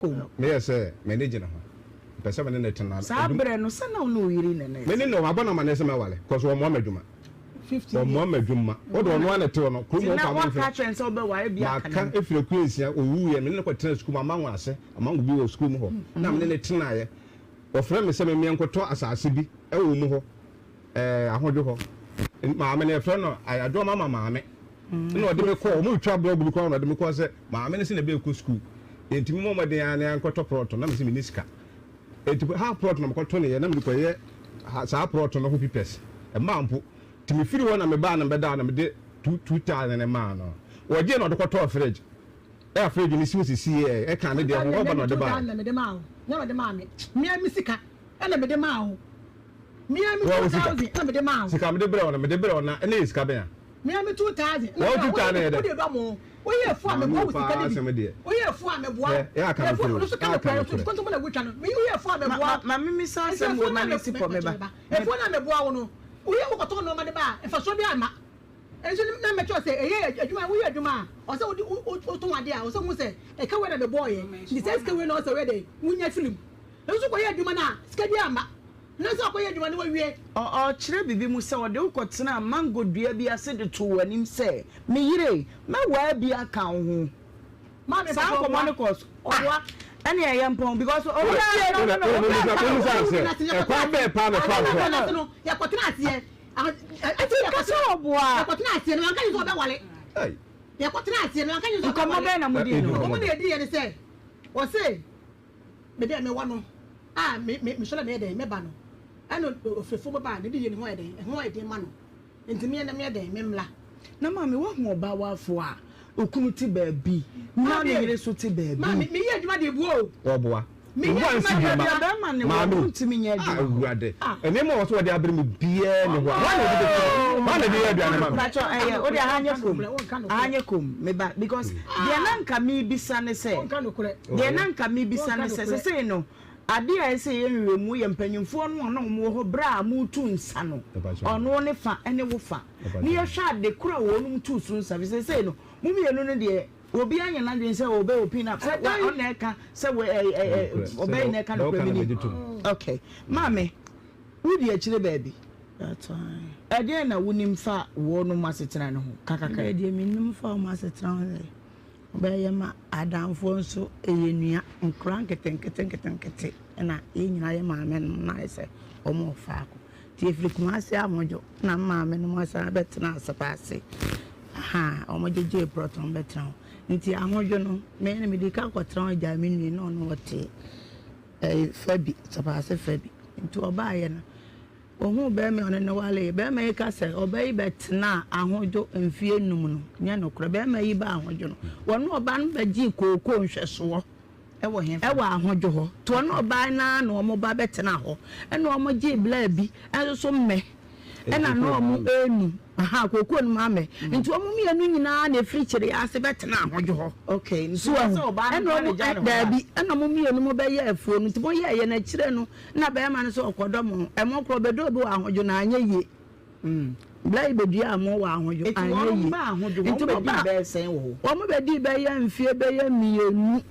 Komm. Meyɛ sɛ m'ani gye ne ho. Mepɛ sɛ me ne no tena. Saa berɛ no, sɛ na wo ne wo yere na na ɛte. Me ne no, wabɔ no amanneɛ sɛ mɛware, cause ɔmmoa m'adwuma. Ɔmmoa m'adwuma. Wo deɛ ɔno ara na ɛte hɔ no, kurom hɔ Nti na mfa me woaka akyerɛ no sɛ wobɛware bi aka ne Maka ho? ɛfiri akua nsia, ɔwuiɛ, me ne no kɔtenaa sukuu mu, Amango ase, Amango bi wɔ sukuu mu hɔ, na me ne no tenaeɛ. Ɔfrɛɛ me sɛ me menkɔtɔ asase bi wɔ wɔn hɔ, ɛɛ Ahodwo hɔ. Maame no yɛfrɛ no Adwoa Mama Maame. Ɛna ɔde me kɔɔ, wɔn retwa blɔg bi koraa na ɔde me kɔɔ sɛ maame no sɛ na ɛbɛkɔ sukuu. Enti me mmɔ mmɔden ara na yɛnkɔtɔ prɔto, na mese menni sika. Enti half prɔto na mekɔtɔ ne yɛ, na mede kɔyɛ saa prɔto no ho pipɛs. Ɛmaa mpo. Nti mefiri hɔ na mebaa na mebɛdaa na mede 2000 no maa no. Ɔgyee na ɔde kɔtɔɔ fridge. Ɛna fridge no si hɔ sisi yɛ, ɛka ne deɛ ho, ɔba na ɔde baeɛ. Na mede maa wo, nyɛ na ɔde maa me. Mea me sika ɛna mede maa wo. Mea me 2000 ɛna mede maa wo. Sika mede brɛ wo no, mede brɛ wo na ɛna yɛ sika bɛn a? Mea me 2000 ɛna mede maa wo. Wode dɔ mo. Woyɛ afu a meboa wo sika no bi. Woyɛ afu a meboa wo. Afu no so ka nokorɛ nso nkontompo na wotwa no. Woyɛ afu a meboa wo. Ma me misa asɛm wei ma no nsi pɔ me ba. Afuo no a meboa wo no, woyɛ wokɔtɔn nneɛma de ba a, mfasoɔ biara mma. Nso na mɛkyerɛ wo sɛ ɛyɛ adwuma woyɛ adwuma a, ɔsɛ wode wotɔn adeɛ a, ɔsɛ wohu sɛ ɛka wei na mebɔɔyɛ nti saa sika wei na ɔsɛ woyɛ dɛn wonya firi mu. Nso kɔyɛ adwuma no a, sika biara mma. Na sɛ ɔkɔyɛ adwuma no wawie. Ɔkyerɛ biribi mu sɛ ɔde wo kɔtenaa mango dua bi ase de too w'anim sɛ, Me yere, mɛwaa bi aka wo ho. Saa nkɔmmɔ no kɔɔ so. Ah, ɛne ɛyɛ mpɔn because obiara no no no obiara sɛ ɛkwan bɛɛ paa na fa so. Yɛkɔtena aseɛ. Ɛti kasa ɔboa. Yɛkɔtena aseɛ no wanka nyɛ sɛ ɔbɛwale. Yɛkɔtena aseɛ no wanka nyɛ sɛ ɔbɛwale. Nkɔmmɔ bɛn na mo dii no? Nkɔmmɔ na yɛdi yɛ ne sɛ ɔse me dɛ mewɔ no a me me mesɔre meyɛ dɛn mɛba no ɛna ofefo bɛba a ne de yɛ ne ho ayɛ dɛn ɛho ayɛ den ma no nti meyɛ dɛ meyɛ dɛn memmla. Na maame woahu ɔbaa wafoɔ a okunu te baabi na ne yere nso te baabi. Maame meyɛ adwuma de boa o. Wɔboa. Meyɛ adwuma de boa. Bɛrima ne wɔ Maame o. ntumi nyɛ Ah adwuma hɔ. awurade. Nneɛma a wɔsɛ wɔde abere me biara ni hɔ a. Hwan na ɔde bɛsi hɔ? Hwan na ɛde yɛ aduane ma me? Pakyɛ ɛyɛ wode aha nyɛ kom aha nyɛ kom meba because deɛ na nka mebisa ne sɛ deɛ na nka mebisa ne sɛ sesei no adeɛ a ɛsɛ yɛ nhwehwɛmu yɛ mpanyinfoɔ no a na wɔn wɔ hɔ berɛ a motu nsa no ɔno ne fa ne wo fa ne yɛhwɛ ade koro a wɔnom tu so nsa fi sesei no mo mmienu no deɛ obi anyɛ n'adwene sɛ ɔbɛ open up sɛ ɔna ɛka sɛ ɔbɛyɛ na ɛka no kura mi ni okay maame wodi akyire baabi. Ɛdeɛn na wonim fa wɔnom asetena no ho? Ka kakra. Ɛdeɛ deɛ menim fa wɔn asetena ho sɛ, wɔbɛyɛ ma adamfoɔ nso ɛyɛ nua, nkwadaa nketenkete nketenkete na yɛn nyinaa yɛ maame nom na ayɛ sɛ wɔn wɔ faako. Nti yɛfiri Kumasi Ahodwo na me maame nom asan abɛtena Asapase. Ahaa, wɔn gyegyee prɔt wɔn bɛtena hɔ. Nti Ahodwo no, me no mede ka kɔtena hɔ gyaa me nua na ɔno ɔte ɛyi Fabi, Asapase Fabi. Nti ɔbaeɛ no, Ohuu barima yi a ɔne no waree. Barima yi ka sɛ, Ɔbaa yi bɛtenaa ahodwo mfeɛ nnum no, nyɛ nokorɛ. Barima yi baa ahodwo no, wɔne ɔbaa no bɛgyee kookoo nhwɛsoɔ Ɛwɔ hefa? wɔ ahodwo hɔ. Nti ɔne ɔbaa no ara na wɔn ba bɛtenaa hɔ. Ɛna wɔgyee bla bi nso so mmɛ. Ɛna na wɔn renu. Aha, kookoo no mu amɛ. Nti wɔn mmienu nyinaa na ɛfiri Kyerease ase bɛtenaa ahodwo hɔ. Okay, nti So nyɛ wahu? sɛ ɔbaa no Ɛna nko ara na wɔn, ɛgyaa ne hɔ daabi, bae? ɛna wɔn mmienu mo bɛyɛɛ afuo no. Nti moyɛeɛ no, akyire no, Nna bɛrima no so ɔkɔdɔ mo. Ɛmo korɔ ɔbɛdɔ obi wɔ ahodwo na anyɛ yie. Bla yi bɛduaa mo wɔ ahodwo Eti anyɛ wɔn yie. baa ahodwo, wɔn Nti mo bɛdii ba bɛyɛ sɛn wɔ hɔ? Wɔn bɛdii bɛyɛ mfie bɛyɛ mmienu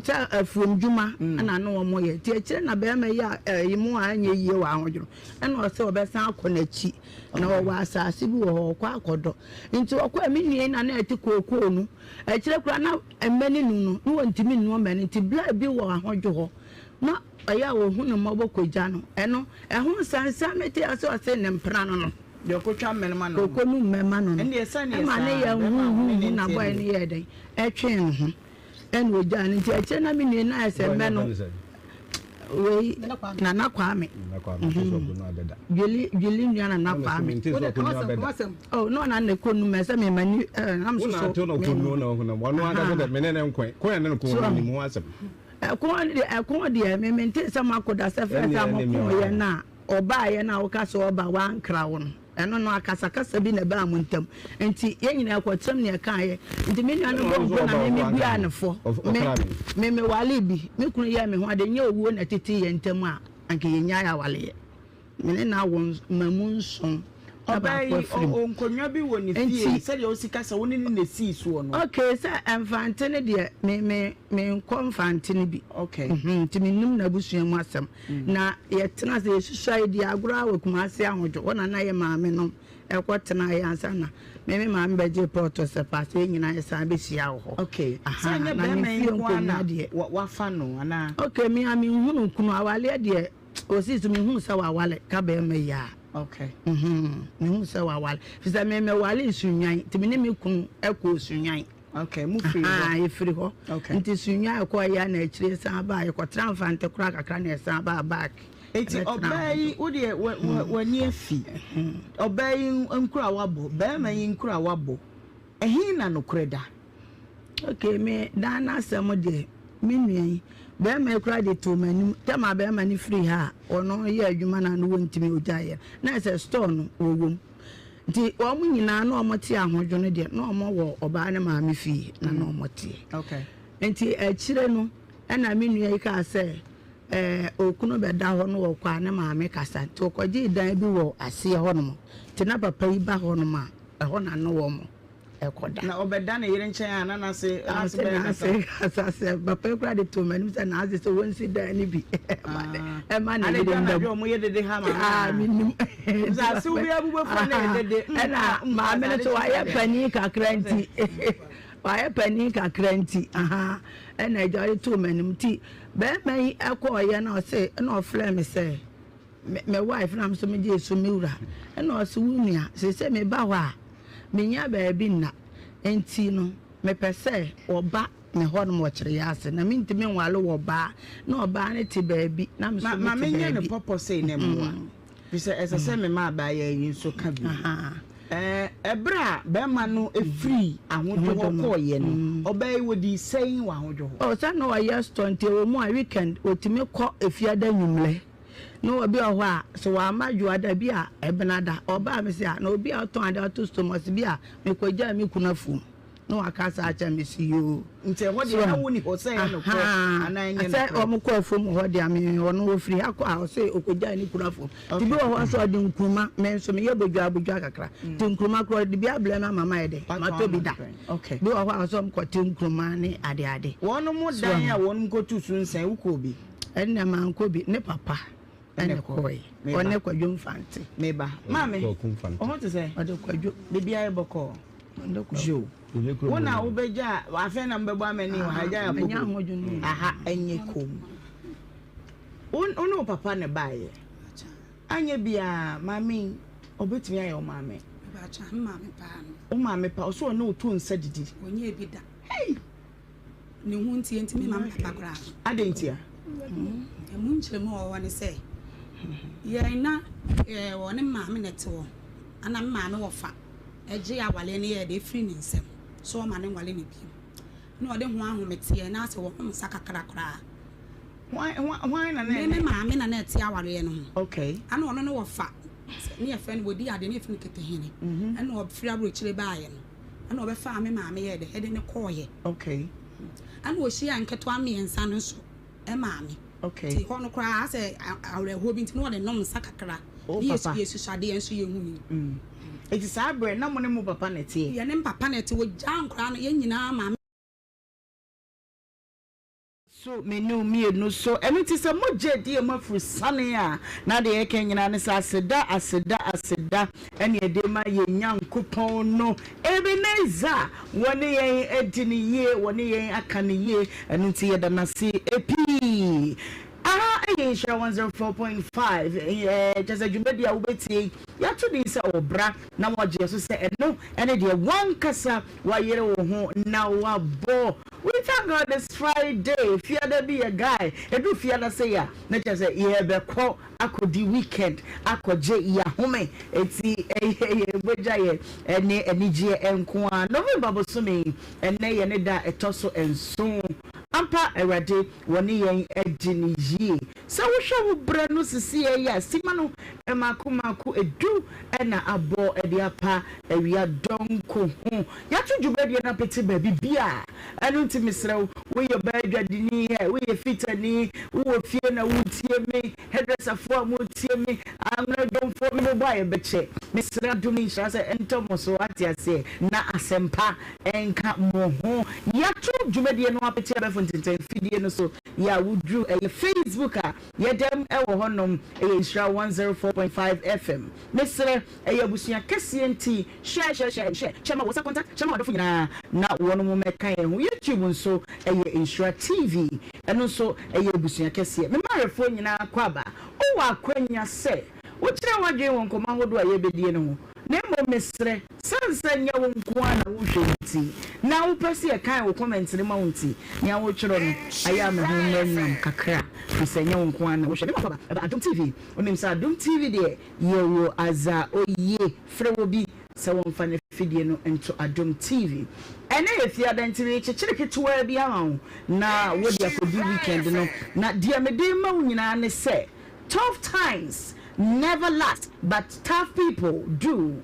sɛ afuom dwuma na ne wɔn yɛ. Nti akyire na bɛrima yi a ɛyi mo a anyɛ yie wɔ ahodwo no ɛna ɔsɛ ɔbɛsan akɔ n'akyi na ɔwɔ asaase bi wɔ hɔ ɔkɔ akɔdɔ. Nti ɔkɔɛ me nua yi na na ɛte kookoo no akyire koraa na mmɛ ne nu no na wɔntumi nnoa mmɛ no nti bla bi wɔ ahodwo hɔ na Ɔyɛ a wɔhu no mmɔbɔ kɔgya no. Ɛno, ɛho nsɛnsɛm mete ase ɔse ne mpena no no. Deɛ ɔkɔtwa mmɛ ma no no. Kɔkɔ nu mmɛ ma no no. Ɛndeɛ sɛdeɛ Ɛma ne saa yɛ bɛrima a ɔne huhuhu ne na nteɛ bɔe no deɛ. yɛɛ dɛn? Ɛtwee ne ho. Ɛna ɔgyaa no. Nti akyire na me nua no ayɛ sɛ mmɛ no. Wei, Nana Kwame. Nana Kwame, mm -hmm. Dweli, Dweli nua Nana Kwame. Oh, no na ne kɔ nu mɛ sɛ mema ni, eh, nam soso. Wona ate na ɔkɔ nu na ɔhunam. Wɔno ankasa dɛ mene ne nkɔe. Kɔe ne no kɔ no nim ho asɛm. Ɛko deɛ ɛko deɛ me mente sɛ moako da sɛ fɛs a moko yɛ no a ɔbaa yɛ no a woka sɛ ɔba wankra wo no ɛno no akasakasa bi na ɛbaa mo ntam nti yɛn nyinaa ɛkɔkyerɛm ne ɛka yɛ nti me nua no bɔ mpo na me me bua ne fɔ me me me wale bi me kunu yɛ me ho ade nyɛ owuo na tete yɛn ntam a anka yɛn nyae awaleɛ. Me ne no awo mmamu nson. Na Ɔbaa baako yi, afiri mu. ɔwɔ nkonnwa bi wɔ ne fie, Nti. sɛdeɛ wosi ka sɛ wo ne no na ɛsii soɔ no. Okay, sɛ Mfante no deɛ, me, me, menkɔ Mfante no bi. Okay. Mhm, nti mennim n'abusua mu asɛm. Na yɛtena ase, yɛsusua, yɛdi agorɔ ara wɔ Kumasi Ahodwo, hɔ na na yɛ maame nom ɛkɔ tenaeɛ ansa na me me maame bɛgyee pɔɔtɔ sɛ paa sɛ yɛn nyinaa yɛsan bɛhyia wɔ hɔ. Okay, sɛ Aha, ɛnyɛ na ne bɛrima yi fie nko ara na nkonnwa deɛ. wa, wafa no anaa? Okay, me a menhunu kunu, awaleɛ deɛ Osii so mehuu sɛ wawale ka bɛrima yi a. Okay. Mhm. Mehuu sɛ wawale. Fi sɛ me mewale Sunnwan nti me ne me kunu kɔɔ Sunnwan. Okay, mo firi hɔ. Ahaa, yɛfiri hɔ. Okay. Nti Sunnwan kɔɔ yɛ na akyire san baa yɛkɔtena Mfante koraa kakra na yɛsan baa back. Eti ɔbaa yi wo deɛ w'ani afi. Ɔbaa yi nkura wabɔ, bɛrima yi nkura wabɔ. Ɛhe na nokorɛ da? Okay me dan no asɛm deɛ me nua yi bɛrima yi koraa de too m'anim tɛm a bɛrima no firi ha a ɔno yɛ adwuma no a no wɔntumi ɔgyaeɛ na ɛsɛ store no wɔwom nti wɔn nyinaa na wɔn te ahodwo no deɛ na wɔn wɔ ɔbaa ne maame fie na na wɔn teɛ okay. Nti akyire no ɛna me nua yi kaa sɛ ɛɛ okunu bɛda hɔ no wɔkɔ a ne maame kasa nti ɔkɔgyee dan bi wɔ aseɛ hɔnom nti na papa yi ba hɔnom a ɛhɔ na no wɔn ɛkɔda. Na ɔbɛda ne yere nkyɛn a na n'ase n'ase bɛyɛ kasa. N'ase kasa sɛ papa yi koraa de too m'anim sɛ n'ase sɛ wɔnsi dan no bi ɛma ne yere nda mu. Ade wɔn yɛ dede ha maame. Aa menim. Sɛ asew bi abubɛfo na yɛ dede. Ɛna maame no so wayɛ panin kakra nti wayɛ panin kakra nti ɛna agya ɔde too m'anim nti bɛrima yi ɛkɔɔyɛ na ɔse ɛna ɔfrɛ me sɛ. Me me wife na me nso megyee so me wura ɛna ɔse wo nua seesei meba hɔ a mennya baabi nna nti no mepɛ sɛ ɔba me hɔ nom ɔkyerɛ yɛ ase na mentumi nwale wɔ ɔbaa na ɔbaa no te baabi na me nso Ma mete menyɛ no baabi. pɔpɔ sei na mmoa fi sɛ ɛsɛ sɛ mema abaayewa yi nso ka bi. Ɛberɛ a barima no firii ahodwo hɔ kɔeɛ no, ɔbaa yi wɔdii sɛn wɔ ahodwo hɔ? Oh, sɛ na ɔyɛ store nti ɛwɔ mu a weekend ɔtumi kɔ efiada anwummerɛ. Na obi wɔ hɔ a, sɛ wamma dwoada bi a, ɛbenada, ɔba a, mese a, na obi a ɔtɔn ade ato store mu, ɔse bi a, mekɔgyaa me kunu afuom, na waka saa akyerɛ me, mese yoo. Nti ɛhɔ deɛ na wonni hɔ sɛ ɛyɛ nokorɛ anaa ɛnyɛ Sɛ nokorɛ? wɔn kɔ afuom hɔ deɛ, me ɔno ɔfiri ha kɔ a, ɔse ɔkɔgyaa ne kunu afuom. Nti bi wɔ hɔ nso ɔde nkruma, me nso meyɛ bodwaa bodwaa kakra, nti nkruma koraa ɔde bi abrɛ me ama mayɛ dɛ, matɔ bi da. Bi wɔ hɔ a ɔsɛ wɔkɔte nkruma ne adeade. Wɔnom dan a wɔnom kɔtu so nsɛn, wokɔɔ bi? Ɛnna mankɔ bi, ne papa na ɛkɔɔe. Ɔne Kwadwo Mfante. Me ba. Maame, wo ho te sɛ? Ɔde Kwadwo. Biribiara yɛ bɔkɔɔ. Ɔde Kwadwo. Yo. Wo na wobɛgya afei na mobɛbɔ amani wɔ ha, agya yɛ akoko. Aha ɛnyɛ kom. Wo ne wo papa na ɛbaeɛ. Anyɛ biara, maame yi, ɔbɛtumi ayɛ wo maame. Wo maame paa, ɔsɛ ɔne wo to nsa didi. Ɔnyɛ bi da. Hey! Ne ho nti, enti memma me papa koraa. Adɛn ntia? Ɛmu nkyerɛmu a ɛwɔ hɔ ne sɛ, yɛn na ɔne me maame na ɛte hɔ, ɛna me maame wɔfa gyee awaleɛ no yɛɛ dɛ firii ne nsam sɛ ɔmma no nwale no bio. Na ɔde ho ahometeɛ na asɛ wɔnom nsa kakra koraa. Hwan na na Me me maame na na ɛte awareɛ no ho. Okay. Ɛna ɔno ne wɔfa, ne yɛfrɛ no wɔdi adeɛ ne yɛfrɛ no ketehene. Ɛna ɔfiri aburokyire baeɛ no. Ɛna ɔbɛfaa me maame yɛɛ dɛ ɛde no kɔɔeɛ. Okay. Ɛna ɔhyiaa nketewa mmiɛnsa no nso maame. Okay. Nti hɔ no koraa asɛ awerɛhoɔ bi nti na ɔde nom nsa kakra. Oh, Ne papa. yɛsusu adeɛ nso yɛhuni. Nti saa berɛ na mo ne mo papa na ɛteɛ? Yɛne me papa na ɛte. Ɔgyaa nkwadaa no, yɛn nyinaa maame. So me ne wo mmienu so. Ɛno nti sɛ mogya di yɛn mu afurusane a, na deɛ yɛka nyinaa ne sɛ aseda, aseda, aseda ɛne yɛde ma yɛn Nyankopɔn no. Ebenezer, wɔne yɛn adi no yie, wɔne yɛn aka no yie, ɛno nti yɛda no ase pii. Aha ɛyɛ Nhyira 104.5, ɛɛ kyerɛ sɛ dwumadi a wobɛtie yi, yɛato din sɛ Ɔbra, na wɔagye yɛn so sɛ ɛno ɛne deɛ w'ankasa wayere wo ho na wabɔ. We thank God it's Friday, fiada bi yɛ guy, ɛduru fiada sei a na kyerɛ sɛ yɛrebɛkɔ akɔdi weekend, akɔgye yɛahome, enti ɛyɛ yɛn bɔgya yɛ ne anigyeɛ nko ara. November bosome yi, ɛnnɛ yɛ ne da a ɛtɔ so nson. Ampa Awurade wɔne yɛn adi no yie. Sɛ wohwɛ wo berɛ no sesei yi a, simma no mmaako mmaako du na abɔ de apa awia dɔnko ho. Yɛato dwumadie no apete baabi biara. Ɛno nti mesrɛ wo, woyɛ ɔbaa dwadini ɛ, woyɛ fitani, wowɔ fie na woretie me, hairdresserfoɔ a moretie me, amena dwomfoɔ, me ne wo bɔ a yɛbɛkyɛ. Mesrɛ adom ne nhyira sɛ ɛntɔ mo so, wate aseɛ, na asɛmpa nka mo ho. Yɛato dwumadie no apete abɛɛfo ntentan fidie no so. Yɛ a woduru ɛyɛ Facebook a, yɛdam wɔ hɔnom, ɛyɛ Nhyira 104.5 FM. Mesrɛ, ɛyɛ abusua kɛseɛ nti, share, share, share, and share. Kyɛ ma wo nsa contact, kyɛ ma w'adɔfo nyinaa na wɔnom mmɛka yɛn ho. YouTube nso ɛyɛ Nhyira TV, ɛno nso ɛyɛ abusua kɛseɛ. Me mmarefoɔ nyinaa kɔ aba. Wowɔ akwanya sɛ wokyerɛ w'adwene wɔ nkɔmmɔ ahodoɔ a yɛrebɛdie no ho, na mmom mesrɛ, sane sɛ nyɛ wo nko ara na wohwɛ nti, na wopɛ sɛ yɛkan wo comment no ma wo nti, nea woretwerɛ no ayɛ a me ho mmra nyam kakra, firi sɛ nyɛ wo nko ara na wohwɛ. Me ma kɔ aba, ɛba Adom TV. Wonim sɛ Adom TV deɛ, yɛwɔ adza oye. Frɛ obi sɛ wɔmfa n'afidie no nto Adom TV. Ɛnnɛ yɛ Fiada nti merekyekyere ketewaa bi ama wo na wode akɔdi weekend no. Na deɛ mede rema wo nyinaa ne sɛ tough times never last but tough people do.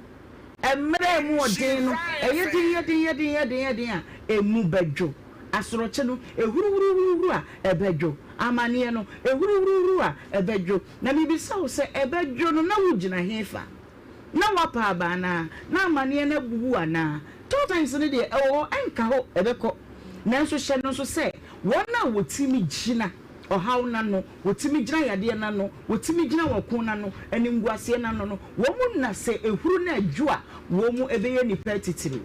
Mmerɛ a ɛmu ɔden no, ɛyɛ den yɛ den yɛ den yɛ den yɛ den a, ɛmu bɛdwo. Asorɔkye no, ɛhuruhuruhuruhuru a, ɛbɛdwo. Amaneɛ no, ɛhuruhuruhuru a, ɛbɛdwo. Na mebisa wo sɛ, ɛbɛdwo no na wogyina hefa? Na woapa aba anaa? Na amaneɛ no abubu anaa? Tough times no deɛ, ɛwɔ hɔ, ɛnka hɔ, ɛbɛkɔ. Nanso hyɛ no nso sɛ, wɔn a wɔtumi gyina ɔhaw no ano, wɔtumi gyina yadeɛ no ano, wɔtumi gyina ɔko no ano, animguaseɛ no ano no, wɔn na sɛ ɛhuru na ɛdwo a, wɔn bɛyɛ nnipa atitiriw.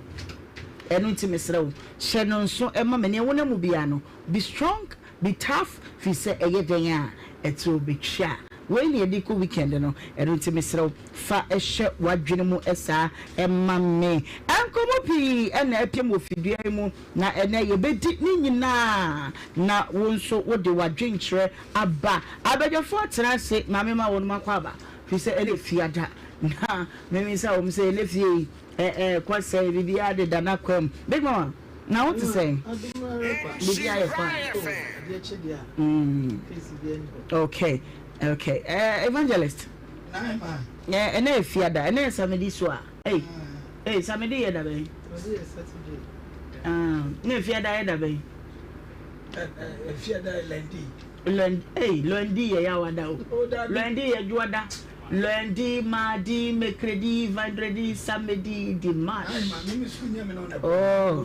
Ɛno nti mesrɛ wo, hyɛ no nso ma me. Nea wonam mu biara no, be strong, Be tough firi sɛ ɛyɛ dɛn a ɛtoɔ bɛtwa. Wei na yɛde kɔ weekend no, ɛno nti mesrɛ wo fa hyɛ w'adwene mu saa ma me. Nkɔmmɔ pii na apiem wɔ fidua yi mu na ɛnnɛ yɛbɛdi ne nyinaa na wo nso wode w'adwenkyerɛ aba. Abadwafoɔ atena ase, maame ma wɔnom akɔ aba firi sɛ ɛnnɛ fiada na memisa wɔn sɛ ɛnnɛ fie yi Ɛ ɛ kɔ sɛn biribiara deda n'akwan mu. Big mama na wo te sɛn? Biribiara yɛ fine. Mm. Okay, okay. Uh, evangelist. Eh, ɛnɛ yɛ fiada, ɛnɛ yɛ samedi so a. Hey, hey, samedi yɛ da bɛn? Ah, ne fiada yɛ da bɛn? Fiada yɛ lundi. Lundi, hey, lundi yɛ yawada o. Lundi yɛ juada. Lundi, mardi, mercredi, vendredi, samedi, dimanche. Oh.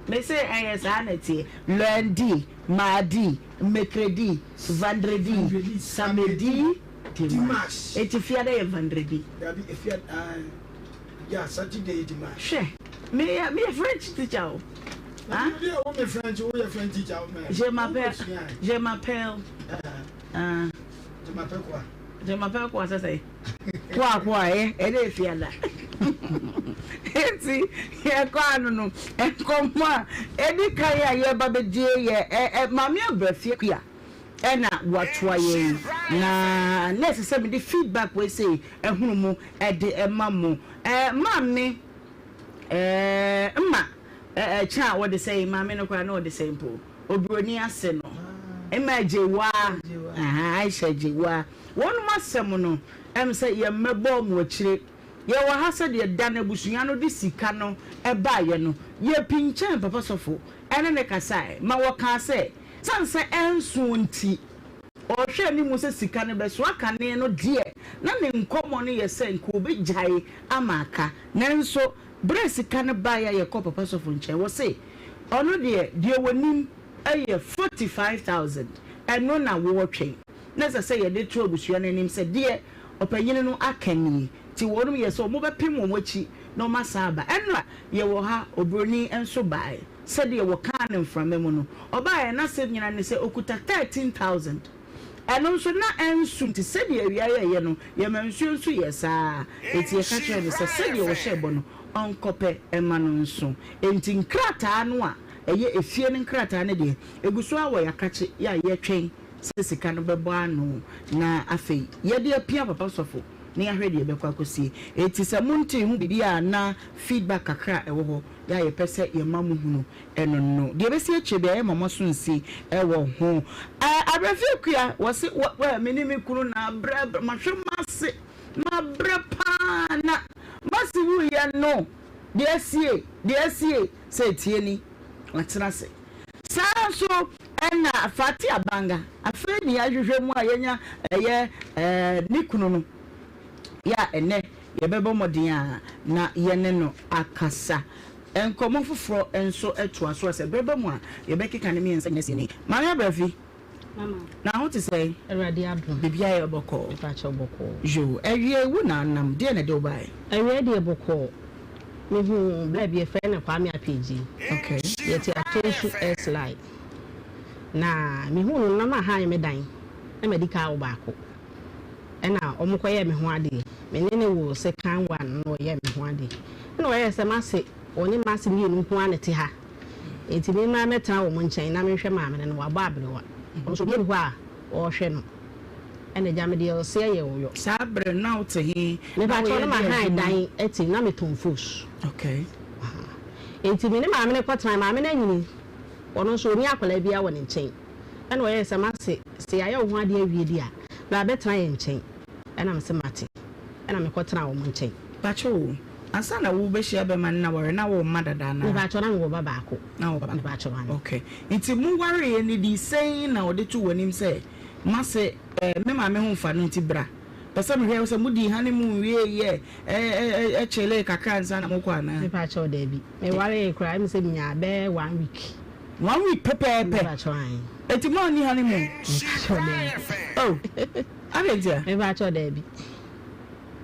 Me se ɛyɛ saa na ɛteɛ. Lundi, mardi, mercredi, vendredi, samedi, dimanche. Eti fiada yɛ vendredi. Dabi efia ah ya Saturday yɛ dimanche. Hwɛ, me yɛ me yɛ French teacher o. Ah? Bi a wo me French, wo yɛ French teacher o mɛ. Je m'appelle, je m'appelle. Ah. Gyemapɛ koa sɛ sɛ koa koa ɛ ɛdɛ efiada eti yɛkɔ ano no nkɔmɔ a edi kan a yɛba bɛdie yɛ ɛ ɛ maame abrafie kua ɛna watoa yɛn na na ɛsɛ sɛ mede feedback wei sei ɛhunu mu ɛde ɛma mo ɛ maame ɛɛ mma ɛ ɛkyɛ a wɔde sɛ maame no koraa na wɔde sɛ mpo. Oburoni ase no, Emma Agyewaa, ahaa, Aisha Agyewaa, wɔnom asɛm no, ɛm sɛ yɛn mmɛbɔɔ mo akyire. Yɛwɔ ha sɛdeɛ da no abusua no de sika no baeɛ no, yɛpinkyɛn Papa Sɔfo ne no kasaeɛ ma wɔkaa sɛ, sane sɛ ɛnso nti, ɔrehwɛ anim sɛ sika no bɛso akane no deɛ, na ne nkɔmmɔ no yɛ sɛ nka ɔbɛgyae ama aka. Nanso berɛ a sika no baeɛ a yɛkɔɔ Papa Sɔfo nkyɛn, wɔse, Ɔno deɛ, deɛ wɔnim yɛ 45,000, ɛno na wɔretwɛn. Na ɛsɛ sɛ yɛde to abusua no anim sɛ deɛ ɔpanyini no aka nie, nti wɔnom yɛ sɛ wɔbɛpem wɔn akyi na wɔasan aba. Ɛnora yɛwɔ ha, oburoni nso baeɛ, sɛdeɛ wɔkaa no mframa mu no, ɔbaeɛ, n'asɛm nyinaa ne sɛ ɔkuta 13,000. Ɛno nso, na ɛnso nti, sɛdeɛ awia yɛeɛ no, yɛma nsuo nso yɛɛ saa ara. Enti yɛka kyerɛɛ no sɛ, sɛdeɛ ɔhyɛɛ bɔ no, ɔnkɔpɛ mma no nso. Enti nkrataa no a ɛyɛ efie no nkrataa no deɛ, ɛgu so ara wɔ yɛn akakye yɛ a yɛretwɛn sɛ sika no bɛbɔ ano, na afei yɛde apia Papa Sɔfo na yɛahwɛ deɛ ɛbɛkɔ akɔsie. Enti sɛ montee ho biribi a na feedback kakra a ɛwɔ hɔ yɛ a yɛpɛ sɛ yɛma mohunu Ɛno no, deɛ ɛbɛsi akyire biara, yɛma mo aso nsi wɔ ho. Awerɛfie Akua, wɔse, wɔ, wɔ, me ne me kunu na abrɛ, abrɛ, mahwɛ m'ase, mabrɛ paa na m'ase wuiɛ no, deɛ asie, deɛ asie, sɛ ɛtie ni, watena ase. Saa ara nso ɛna Fati Abanga, afei ne yɛahwehwɛ mu a yɛanya ɛyɛ, ɛɛ, ne kunu no. Yɛ a ɛnnɛ yɛbɛbɔ mmɔden a na yɛne no akasa. Nkɔmmɔ foforɔ nso toa so a sɛ berɛ ba mu a yɛbɛkeka ne mmiɛnsa nyina sie ni. Maame Abrafi, na ho te sɛn? Awurade adom. Biribiara yɛ bɔkɔɔ? Mepakyɛw bɔkɔɔ. Yoo, awiei wo na anam, deɛn na ɛde wo baeɛ? Awiei deɛ bɔkɔɔ. Mehuu bra bi yɛfrɛ no Kwame Appiagyei. Okay. Yɛte Atonsu S-line. Na mehuu no na mahan me dan na madi ka awo baako. Ɛna wɔn kɔyɛɛ me ho adeɛ. Me ne no woo second one na ɔyɛɛ me ho adeɛ. Ɛna ɔyɛɛ sɛ m'ase, ɔne m'ase mmienu nko ara na ɛte ha. Enti me mmra mmɛtena wɔn nkyɛn na menhwɛ maame no na wabɔ aberewa. Ɔno nso obiara nni hɔ a ɔrehwɛ no. Ɛna agya me deɛ ɔseɛ yɛ ɔyɔ. Saa berɛ no na wote he? Na Mepakyɛw woyɛ na deɛ mahan adwuma? dan ati na metɔn fos. Okay. Enti me ne maame no kɔtenae. Maame no anyini, ɔno nso ɔnni akwadaa biara wɔ ne nkyɛn. Ɛna ɔyɛɛ sɛ mase, sɛ yɛayɛ wo ho adeɛ awie deɛ a, bra bɛtena yɛn nkyɛn. Ɛna mese mate. Ɛna mekɔtenaa wɔn nkyɛn. Pakyɛ o, ansa na wo bɛhyia bɛma no na ware na wo mma dada anaa? Mepakyɛ na mewɔ ba baako. Na wo ba baako. Mepakyɛ aane. Ok, nti mo wareeɛ no di sɛn na ɔde too w'anim sɛ mase eh, me maame ho mfa no nti bra. Pɛ sɛ mehwɛ sɛ mo dii honeymoon wieeɛ eh, eh, chillee kakra ansa na mokɔ anaa? Mepakyɛ daabi. Mewaree koraa ɛmi sɛ menyaa bɛyɛ one week. One week pɛpɛɛpɛ. Mepakyɛ aane. Enti mo anni honeymoon? Mepakyɛ daabi. Oh, adɛn ntia? Mepakyɛ daabi.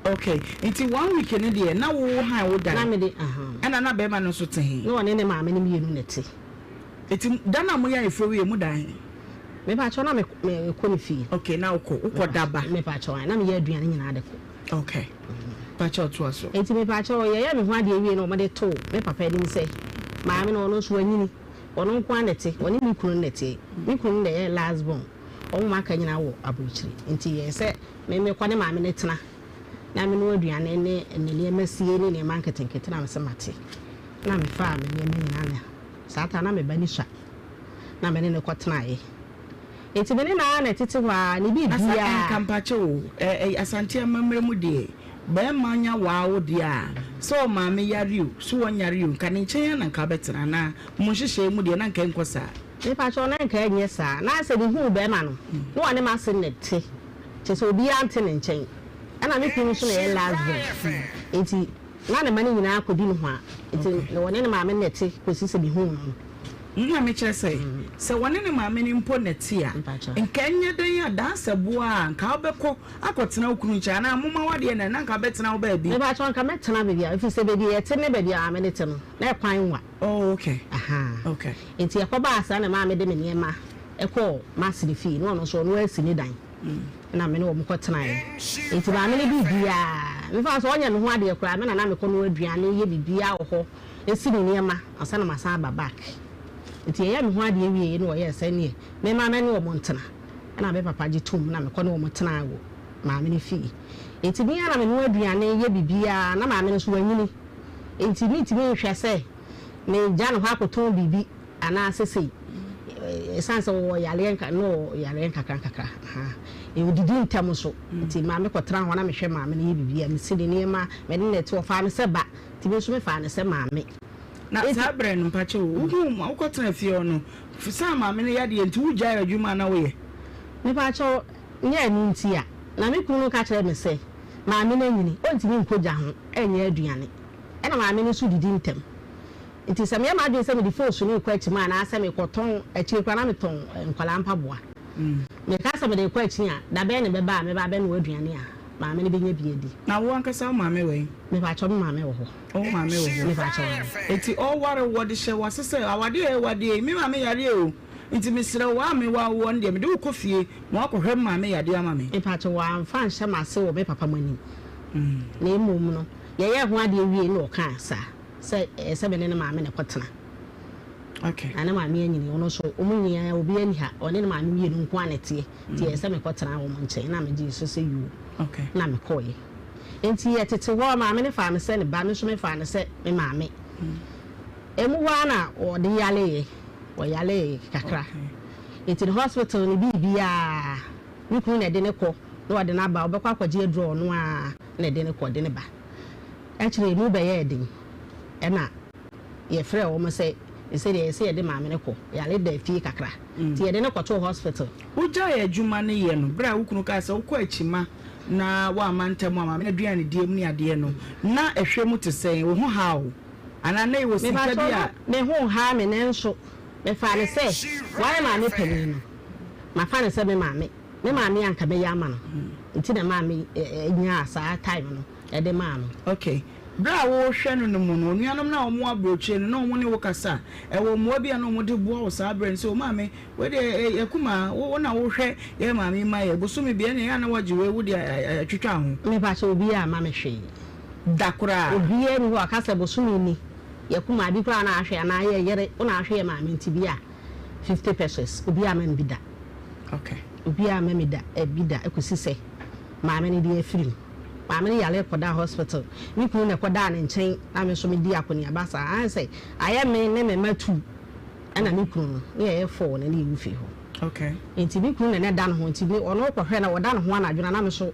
Okay, nti one week no deɛ na wo han wo dan? Na mede, ahaa. Ɛna na bɛrima no nso te he? Na ɔne ne maame no mmienu na ɛte. Nti da no a moyɛ ayeforɔ wie mo da he? Mepakyɛw na me me kɔ ne fie. Okay, na wokɔ, wokɔ da ba? Mepakyɛw, ae, na meyɛ aduane nyinaa de kɔ. Okay, pakyɛw toa so. Nti mepakyɛw, yɛyɛɛ me ho adeɛ wie na wɔde too me papa anim sɛ maame no ɔno nso wanyini, ɔno nko ara na ɛte, ɔne me kunu no na ɛte. Me kunu no na ɛyɛ last born, wɔn a aka nyinaa wɔ aburokyire. Nti yɛɛ sɛ Me mekɔ ne maame no tena na menoa aduane ne ne nneɛma sie ne nneɛma nketenkete na mese mate na mefaa me nneɛma nyinaa na saa ta na me ba ni sua na me ne no kɔtenaeɛ nti me ne no ara na ɛtete hɔ ara ne Asa biribiara. ɛnka mpakyɛ o ɛ ɛ Asante amammerɛ mu deɛ barima nya waa wo deɛ a sɛ ɔmaame yare o sɛ ɔnyare o nka ne nkyɛn ara na nka wobɛtena anaa mo nhyehyɛɛ mu deɛ na nka ɛnkɔ saa. Mepakyɛw na nka ɛnyɛ saa na sɛ mehuu barima no na ɔne m'ase na ɛte kyerɛ sɛ obiara nte ne nkyɛn ɛna me kunu nso na ɛyɛ last born nti na ne mma no nyinaa kɔdi ne hɔ a nti na ɔne ne maame na ɛte kɔsi sɛ mehuu no no. Na mekyerɛ sɛ, sɛ wɔne ne maame no mpo na ɛte a, nka ɛnyɛ dɛn a daasɛboa a nka wobɛkɔ akɔtena wo kunu nkyɛn anaa momma w'adeɛ na na nka wobɛtena wo baabi. Mepakyɛw nka mɛtena baabi a ɛfiri sɛ baabi a yɛte ne baabi a maame no te no na ɛkwan nwa. Oh okay. Ahaa. Okay. Nti ɛkɔbaa saa na maame de me nneɛma kɔɔ m'asene fie na ɔno nso ɔno asi ne dan na me ne wɔn kɔtenaeɛ. Nti maame no biribiara, mefa sɛ ɔnyɛ me ho adeɛ koraa me na na mekɔnoa aduane yɛ biribiara wɔ hɔ si ne nneɛma ansa na masan aba back. Nti yɛyɛɛ me ho adeɛ wieeɛ na ɔyɛɛ sɛ neɛ memma me ne wɔn ntena ɛna me papa gye toom na mekɔ ne wɔn tenaa wɔ maame no fie. Nti me ara na menoa aduane yɛ biribiara na maame no nso wanyini nti mentumi nhwɛ sɛ megya ne hɔ akɔtɔn biribi anaasɛ sei, ɛsiane sɛ ɔwɔ yareɛ nka na ɔwɔ yareɛ nkakra nkakra ahaa ɔdidi ntɛm nso nti maame kɔtena hɔ na mehwɛ maame no yɛ biribi a mesi ne nneɛma mene no te ɔfaa no sɛ ba nti me nso mefaa no sɛ maame. Na saa berɛ no mpakyɛ o wohuu wokɔtena fie hɔ no saa maame no yadeɛ nti wogyae adwuma a na woyɛ? Mepakyɛw nyɛ ɛno nti a na me kunu no ka kyerɛ me sɛ maame no anyini ɔntumi nkɔ gya ho nyɛ aduane ɛna maame no nso didi ntɛm Nti sɛ meyɛ m'adwene sɛ mede foosu no rekɔ akyima anaasɛ merekɔtɔn, akyire koraa na metɔn nkwadaa mpaboa. Meka sɛ mede rekɔ akyi a, da bɛn na ɛbɛba a mɛba abɛnoa aduane a maame no bɛnya bi adi? Na wo ankasa wo maame wɔ he? Mepakyɛw, me maame wɔ hɔ. Wo maame wɔ hɔ? Mepakyɛw, aane. Nti ɔware wo, wɔde hyɛ wo ase sɛ awadeɛ a ɛwadeɛ yi, me maame yareɛ o, nti mesrɛ wo, a mewɔ awoɔ no deɛ, mede wo kɔ fie ma woakɔhwɛ me maame yadeɛ ama me. Mepakyɛw, wɔamfa anhyɛ m'ase wɔ me papa mo anim, na mmom no, yɛyɛɛ ho adeɛ wiei na ɔkaa saa. Sɛ ɛyɛ sɛ me ne ne maame na ɛkɔtena. Okay. Na ne maame anyini, ɔno nso wɔn nyinaa obiara nni ha, ɔne ne maame mmienu nko ara na ɛteɛ. Nti ɛyɛ sɛ mekɔtena wɔn nkyɛn na megyee so sɛ yoo. Okay. Na mekɔeɛ. Nti yɛtete hɔ, maame no faa me sɛ ne ba, me nso mefaa no sɛ me maame. Emu hɔ ara na ɔde yareeɛ, ɔyaree kakra. Okay. Nti ne hospital ne biribiara, me kunu na ɛde no kɔ na ɔde no aba, ɔbɛkɔ akɔgye aduro a ɔno ara na ɛde no kɔ, ɔde no ba. Akyiri yi, emu bɛyɛɛ den, ɛnna yɛfrɛɛ wɔn sɛ sɛdeɛ ɛsɛ sɛ yɛde maame no kɔ. Yare da fie kakra, nti yɛde no kɔtoo hospital. Wogyaee adwuma no yɛ no, berɛ a wo kunu kaa sɛ wokɔ Akyima na woamma ntɛm a maame no aduane die mu ne adeɛ no, na ɛhwɛ mu te sɛn? Wo ho haw wo anaa na ɛwɔ sika Mepakyɛw bi na a. me ho nhaa me nanso mefaa no sɛ wayɛ maame panin no, mafa no sɛ me maame. Me maame a anka mɛyɛ ama no nti na ɛmaa me nyaa saa time no de maa no. Ok. Berɛ a worehwɛ no no mu no, onuanom no a wɔwɔ aburokyire no, na wɔne wo kasa a, ɛwɔ mmoa bi a na wɔde boa wo saa berɛ no sɛ, O maame, wei deɛ ɛyɛ kumaa, wo na wohwɛ yɛn maame yi ma yɛn, bosome biara ɛnna ɛyɛ a na woagye wei wode atwitwa ho. Mepakyɛ obiara amma me hwee. Da koraa. Obiara nni hɔ a ɔka sɛ bosome ni, yɛ kumaa bi koraa na ahwɛ anaa yɛ yere, wo na ahwɛ yɛn maame nti bi a 50 pesos, obiara amma me bi da. Okay. Obiara amma me da, bi da kɔsi sɛ maame no de afiri mu. Maame no yare kɔdaa hospital. Me kunu na ɛkɔdaa ne nkyɛn na me nso medi akɔneaba saa. Ayɛ sɛ ayɛ me ne me mma two ɛna me kunu no ne yɛyɛ four na ne yɛwɔ fie hɔ. Okay. Nti me kunu na na ɛda ne ho nti me ɔno kɔhwɛ na ɔda ne ho anadwo na na me nso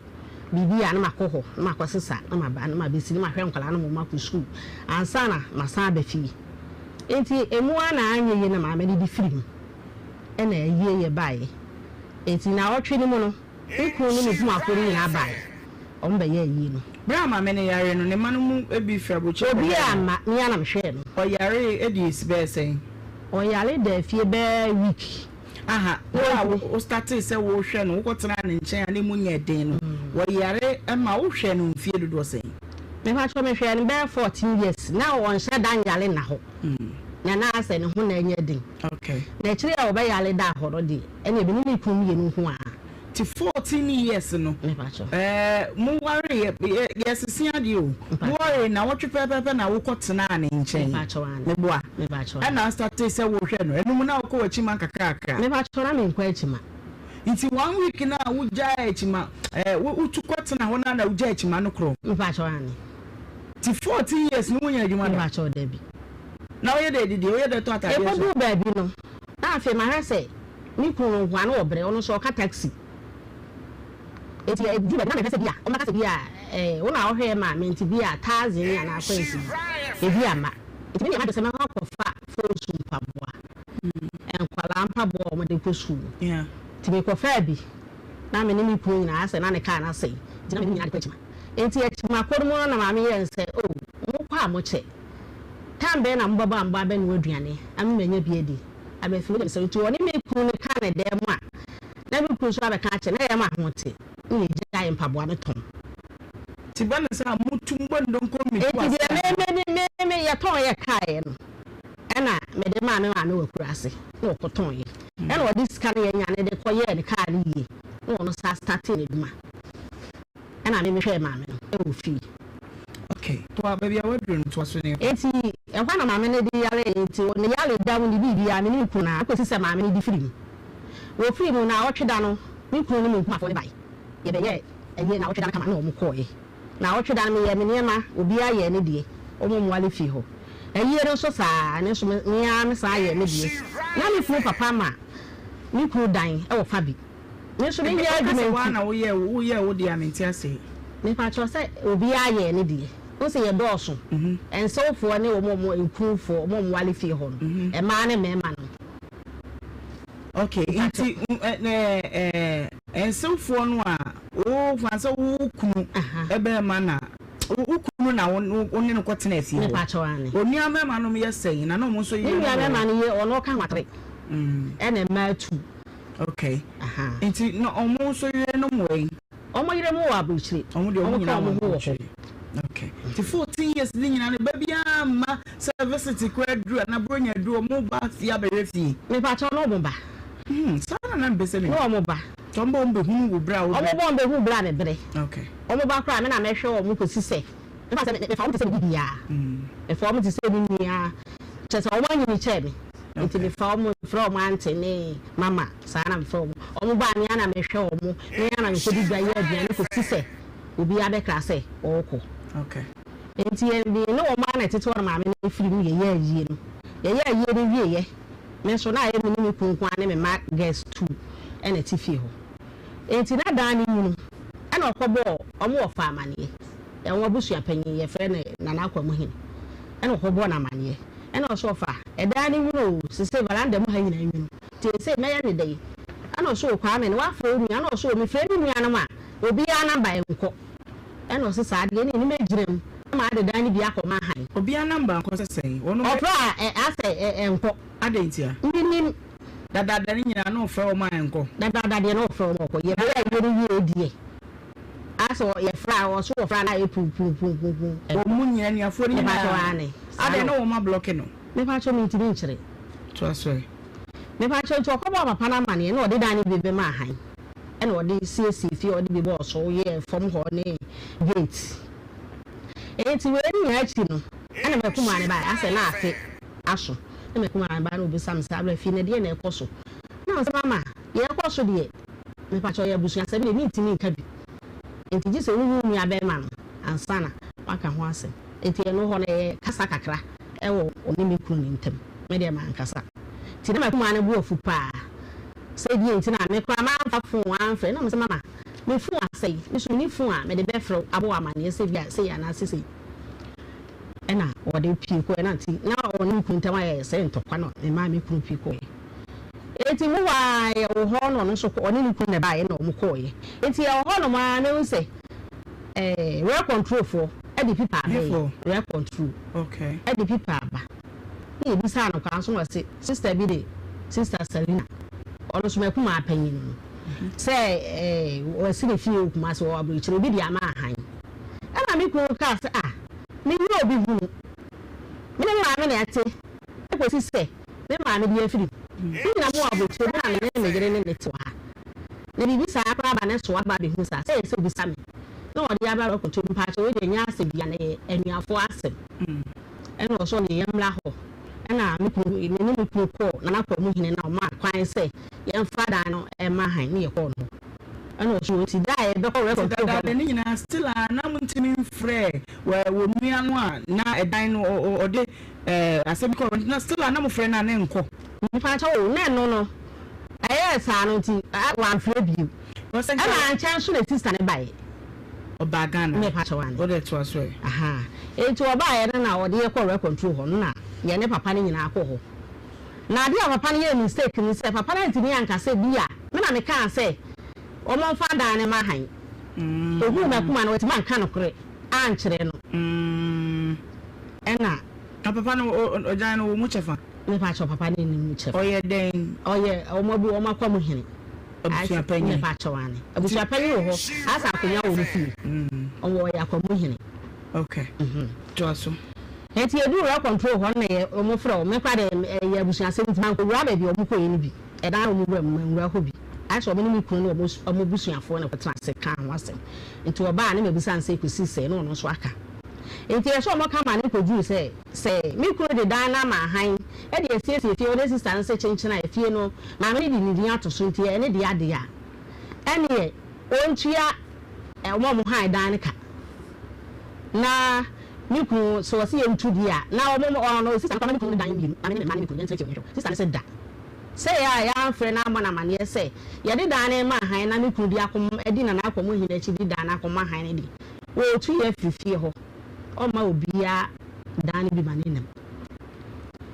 biribi a na makɔ hɔ na makɔsesa na maba na mabɛsi na mahwɛ nkwadaa no ma wɔakɔ sukuu ansa na masan aba fie. Nti emu ara na anyɛ yie na maame no de firi mu ɛna ayie yɛ baeɛ. Nti naawɔtwe no mu no Me kunu ne me kumafoɔ no nyinaa baeɛ. Wɔbɛyɛɛ ayie no. Berɛ a maame no yare no, ne mma no mu bi firi aburokyire kɔhwɛɛ Obiara no. amma, me ara na mehwɛɛ no. Ɔyaree dii bɛyɛ sɛn? Ɔyare daa fie bɛyɛ week. Aha, berɛ a wo startee sɛ worehwɛ no, wokɔtenaa ne nkyɛn a na emu nyɛ den no, ɔyare ma wohwɛɛ no mfeɛ dodoɔ sɛn? Mepakyɛw, mehwɛɛ no bɛyɛ 14 years. Na ɔnhyɛ da nyare nna hɔ. Na na asɛ ne ho na ɛnyɛ den. Okay. Na akyire a ɔbɛyare daa hɔ no deɛ, ɛnneɛ me ne me kunu mmienu nko ara. Nti 14 years no, Mepakyɛw. ɛɛ mo waree yɛ yɛsese adeɛ o. Mepakyɛw. Mo waree nnawɔtwe pɛpɛɛpɛ na wokɔ tenaa ne nkyɛn. Mepakyɛw aane. Meboa? Mepakyɛw aane. Ɛna astartee sɛ wohwɛ no, ɛno mu na wokɔ w'akyima nkakrakra? Mepakyɛw na menkɔ akyima. Nti one week no a wogyae akyima, ɛɛ wotu kɔ tena hɔ no ara na wogyae akyima no korɔ? Mepakyɛw aane. Nti 14 years no wonya adwuma da? Mepakyɛw dabi. Na woyɛ dɛ didi, woyɛ dɛ tɔ ataadeɛ hyɛ? Ɛkɔduu baabi no, na afei mahwɛ sɛ me kunu no nkoa na ɔbrɛ, ɔno nso ɔka taxi. Enti ɛduu baabi na mehwɛ sɛ bi a ɔmmɛka sɛ bi a eh, wo na wohwɛɛ maa me nti bi a taxi anaa kwansi bi, ebi amma. Nti me deɛ m'adwene sɛ mɛkɔ akɔfa phone so mpaboa, nkwadaa mpaboa a wɔde kɔ sukuu. Nti mekɔfaa bi na me ne me kunu nyinaa asɛ na ne kaa no asɛe nti na me ne no nyinaa de kɔ akyima. Enti akyima kɔ no mu no na maame yɛɛ no sɛ oh, mokɔ a mokyɛ. Time bɛn na mobɛbɔ a mobɔ abɛnoa aduane ama manya bi adi? Abɛfi me sɛ nti ɔne me kunu no ka ne dan mu a na me kunu nso abɛka akyerɛ na yɛma ho te na yɛgyae mpaboa no tɔn. Nti ba no saa motu mbɔ ndonko mmitu Enti ase deɛ anaa? me me me me yɛtɔn yɛ kaeɛ no ɛna mede maa me maame wɔ akuraase na ɔkɔtɔn yɛ ɛna ɔde sika no yɛnya no de kɔyɛɛ ne kaa no yie na ɔno saa startee n'adwuma. Ɛna me mehwɛɛ maame no wɔ fie. Okay, toa baabi a woaduru no toa so ne yɛnkɔ. Enti ɛhɔ na maame no de yaree nti ne yare da mu ne biribiara me ne me kunu na kɔsi sɛ maame no de firi mu. Wɔfirii mu naawɔtwe da no me kunu ne me nkumafoɔ no bae. Yɛbɛyɛɛ ayie naawɔtwe da no kama na wɔn kɔeɛ. Naawɔtwe da no meyɛɛ me nneɛma obiara yɛɛ ne deɛ wɔn wɔware fie hɔ. Ayie no nso saa ara ɛno nso me ara me san yɛɛ me deɛ. Na me kunu papa ma me kunu dan wɔ fa bi. Me nso menyɛ Woka adwuma sɛ woa nti. na woyɛɛ wo woyɛɛ wo deɛ a mente aseɛ. Mepakyɛw sɛ obiara yɛɛ ne deɛ. Wohu sɛ yɛdɔɔso. Nsewfoɔ ne wɔn a wɔn nkunfoɔ, wɔn a wɔware fie hɔ no, mmaa ne mmarima no. Okay, nti ɛɛ nsewfoɔ no a wo fa sɛ wo kunu bɛrima na wo kunu na wo ne no kɔtena fie hɔ. Mepakyɛw aane. Onua mmarima nom yɛ sɛn na na wɔn nso Me yere nua nom wɔ mmarima hɔ? no yɛ ɔno ɔka ho atere ɛna mmaa tu. Okay. Aha. Nti na ɔmo nso yerenom wɔ yi? Ɔmo yerenom wɔ aburokyire. Ɔmo deɛ ɔmo Ɔmo ka nyinaa wɔ ɔmo ho wɔ hɔ. aburokyire. Okay. Nti 14 years ne nyinaa no ba biara mma sɛ visit koraa duru anaa buronya duru ɔmo ba fie abɛhwɛ fie. Mepakyɛw na ɔmo ba. Hmm, saa na na mepɛ sɛ mehu. Na ɔmo ba. Nti ɔmo ba ɔmo bɛhunu wo berɛ a wobrɛ. Ɔmo ba ɔmo bɛhu berɛ a mebrɛ. Okay. Ɔmo ba koraa me na mɛhwɛ ɔmo kɔsi sɛ. Mefa sɛ mefa wɔn te sɛ me biribiara. Mefa wɔn te sɛ me nua. Kyerɛ sɛ wɔn anyini kyɛɛ me. Nti mefa wɔn, mefrɛ wɔn aunty ne mama. Saa na mefrɛ wɔn. Wɔn ba a, me ara na mehwɛ wɔn. Me ara na mekɔdi dwa yɛ aduane kɔsi sɛ obiara bɛkra sɛ ɔrekɔ. Nti yɛn me ne wɔn ara na ɛtete hɔ na maame no firi mu yɛyɛɛ ayie no. Yɛyɛɛ ayie no wieeɛ, me nso na ayɛ me ne me kunu nko ara ne me mma girls two na ɛte fie hɔ. Enti na dan no nwunu. Ɛna ɔkɔbɔɔ wɔn wɔfa amaneɛ. Wɔn abusua panyin, yɛfrɛ no Nana Akwamuhene. Ɛna ɔkɔbɔɔ no amaneɛ. Ɛna ɔse ɔfa, ɛdan no nwunu o, sesei varanda mu ha nyinaa nwunu. Nti sesei mɛyɛ no dɛn? Ɛna ɔse o Kwame, na woafrɛ wo nua? Ɛna ɔse o mefrɛ me nuanom a. Obiara number nkɔ. Ɛna ɔse saa deɛ ɛneɛ ne mɛgyina mu na made dan no bi akɔ ma han. Obiara number nkɔ sɛ sɛn? Wɔn bɛ. Ɔfrɛ a asɛ ɛnkɔ. Adɛn ntia? Menim. Dadaada no nyinaa na ɔfrɛ wɔn a ɛnkɔ. Dadaada deɛ na ɔfrɛ wɔn a ɔkɔ. Yɛbɛyɛ ayie no wie deɛ asɛ yɛfrɛ a ɔso ɔfrɛ a na ayɛ puupuupuupuu. Wɔn mu nyinaa anuafoɔ no nyinaa. Mepakyɛw aane. Adɛn na wɔn ablɔke no? Mepakyɛw mentumi nkyerɛ. Toa so ɛ. Mepakyɛw nti ɔkɔbɔɔ papa no amaneɛ na ɔde dan no bi bɛmaa han. Ɛna ɔde siesiee fie a ɔde bi bɔɔ so yɛɛ fam hɔ ne gate. Enti wei ne nyinaa akyi no, ɛna m'akumaa no baeɛ, asɛ na afe aso. Na m'akumaa no baeɛ na ɔbisa me sɛ, Abra fie no ɛdeɛn na ɛkɔ so? Na mesɛ, Mama, deɛ ɛkɔ so deɛ, mepakyɛ ɔyɛ abusuasɛm deɛ mentumi nka bi. Enti gye sɛ wohu wo nuabarima no ansa na woaka ho asɛm. Enti ɛno hɔ no ɛyɛ kasa kakra wɔ ɔne me kunu no ntam. Me deɛ mankasa. Nti na m'akumaa no bo afu paa. Sɛ deɛ nti na me koraa mamfa phone amfrɛ. Na mese mama, me phone asɛe, me nso menni phone a mede bɛfrɛ wo abɔ wo amaneɛ sɛ bi a sei anaa sɛ sei. Ɛna ɔde pue kɔeɛ na nti na ɔne me kunu ntam ayɛ sɛ ntɔkwa na memaa me kunu pue kɔeɛ. Enti mu hɔ ara yɛwɔ hɔ na ɔno nso ɔne ne kunu na ɛbaeɛ na wɔn kɔeɛ. Enti yɛwɔ hɔ nom ara mehu sɛ ɛɛ rent control foɔ ɛde pipa aba yi, rent control ɛde pipa aba. Na yɛbisaa no kwan so na ɔse sister bi de, Sister Selina, ɔno nso m'akumaa panyin no, sɛ eh, wasi ne fie wɔ Kumasi, ɔwɔ aburokyire, obi de ama ahan. Ɛna me kunu kaa sɛ, ah, menyɛ obi hunu. Me ne me maame na ɛte, ɛkɔsi sɛ me maame de afiri mu. Me nyina mowɔ aburokyire, me na me ne me yere ne ne te wɔ ha. Na biribi saa koraa ba ne so aba abɛhu saa, sɛ ɛyɛ sɛ obisa me, na ɔde aba abɛkoto, mpaakyɛw wei deɛ ɛnyɛ asɛm bia, na ɛyɛ anuafoɔ asɛm. Ɛna ɔsɛ ɔne yɛn mmra hɔ. Ɛna me kunu, me ne me kunu kɔɔ Nana Kwamu hene na ɔmaa kwan sɛ yɛmfa dan no mma han ne yɛkɔɔ no hɔ. Ɛna ɔsɛ ɔnti da a yɛbɛkɔ Nti record hɔ dadaada no. no nyinaa still a na montumi mfrɛɛ wɔ wɔ nua no a na ɛdan no ɔ ɔ ɔde ɛɛ asɛm bi kɔɔ hɔ nti na still a na mofrɛ no a na ɛnkɔ. Mepakyɛw o, na ɛno no ɛyɛɛ saa no nti wamfrɛ bio. Because nka. Ɛna ankyɛ nso na sister no baeɛ. Ɔbaa Ghana. Mepakyɛw ane. Wode toa so ɛ. Ahaa. Enti ɔbaeɛ no na ɔde yɛ kɔɔ rent control hɔ no na yɛne papa no nyinaa kɔɔ hɔ. Na adeɛ a papa no yɛɛ mistake ne sɛ papa no antumi anka sɛ bi a me na mekaa sɛ wɔmfa dan no mma han. Ɔhuu m'akuma no wantumi anka nokorɛ ankyerɛ no. Ɛna. Na papa no ɔgyan no wɔ mu kyɛfa? Mepakyɛw papa no nni mu kyɛfa. Ɔyɛ dɛn? Ɔyɛ wɔn abu wɔn akwa mu hene. Abusua panyin. Mepakyɛw ane. Abusua panyin wɔ hɔ. Asa akonya wɔ ne fie. Ɔwɔ ɔyɛ akwa mu hene. Okay. Toa so. Enti yɛduu rent control hɔ no na yɛ wɔn frɛ wɔn. Me koraa deɛ ɛyɛ abusuasɛm nti mankɔwura baabi a wɔn kɔeɛ no bi. Ɛdan a wɔn wura mu manwura hɔ bi. Ayɛ sɛ wɔn ne me kunu ne wɔn wɔn abusuafoɔ na ɛkɔtena ase kaa ho asɛm. Nti ɔbaa ne mabisa no sɛ ɛkɔsi sɛn na ɔno nso aka. Enti ɛsɛ sɛ wɔka ma no kɔduru sɛ sɛ me kunu de dan no ama hann de asiesie fie hɔ na sista no se kyenkyen a efie no maame no de ne din ato so nti ɛyɛ ne dea deɛ a, ɛnneɛ ɔntua wɔn a wɔhan dan no ka. Na me kunu sɛ ɔse yɛntu deɛ a, na wɔn ɔno sista no kɔma me kunu no dan mmienu na me ne me mma ne me kunu yɛntena fie hɔ nhwɛ hɔ. Sista no se da. Sɛ yɛ a yɛamfrɛ no ammɔ no amanneɛ sɛ yɛde dan no rema hann na me kunu de akɔma di Nana Akwamuhene akyi de dan no akɔma hann no deɛ, wɔretu yɛn afiri fie hɔ. Ɔmma obiara dan no bi ma ne nam.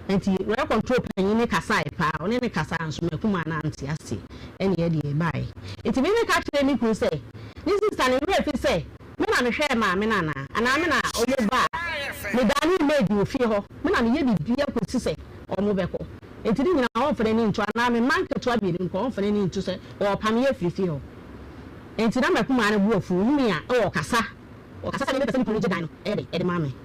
Enti rent control panyin no kasae paa, ɔne no kasaa nso m'akumaa no ante aseɛ, ɛne yɛde yɛbaeɛ. Enti me meka kyerɛɛ me kunu sɛ, ne sista no werɛ fi sɛ me na mehwɛɛ maame no anaa? Anaa me na wɔn ba a medanee maid wɔ fie hɔ, me na meyɛ biribiara kɔsi sɛ wɔbɛkɔ. Enti ne nyinaa ɔmfa n'ani nto, anaa me mma nketewa mmienu no koraa ɔmfa n'ani nto sɛ wɔrepam yɛn afiri fie hɔ. Enti na m'akumaa no bo afu, ɔhu me a, ɔkasa. Ɔkasa sɛ me mepɛ sɛ me kunu gye dan no ɛyɛ dɛn de ma me.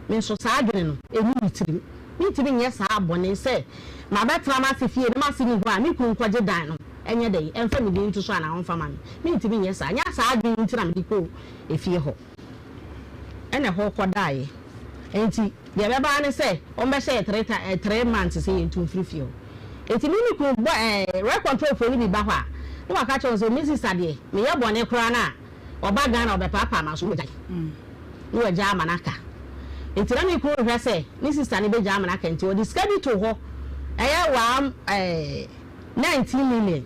Me nso saa adwene no ɛnni me tirim. Mentumi nyɛ saa bɔne sɛ mabɛtena m'ase fie na m'ase nni hɔ a me kunu nkɔgye dan no nyɛ dɛn ɛmfa me din nto so anaa ɔmfa ma me. Mentumi nyɛ saa. Nyɛ saa adwene yi nti na mede kɔɔ efie hɔ. Ɛna ɛhɔ kɔdaeɛ. Enti deɛ ɛbɛba ara ne sɛ wɔbɛhyɛ yɛ three ti three months sɛ yɛntu mfiri fie hɔ. Enti me me kunu bɔ ɛɛ rent control foɔ no bi ba hɔ a na waka akyerɛ wɔn sɛ me sista deɛ meyɛ bɔne koraa no a Ɔba Ghana ɔbɛpaapaa m'aso na wagyae na wagyaa ama no aka. Nti na me kunu rehwɛ sɛ ne sista no bɛgyaa ama no aka nti ɔde sika bi too hɔ ɛyɛ one eh, 19 million,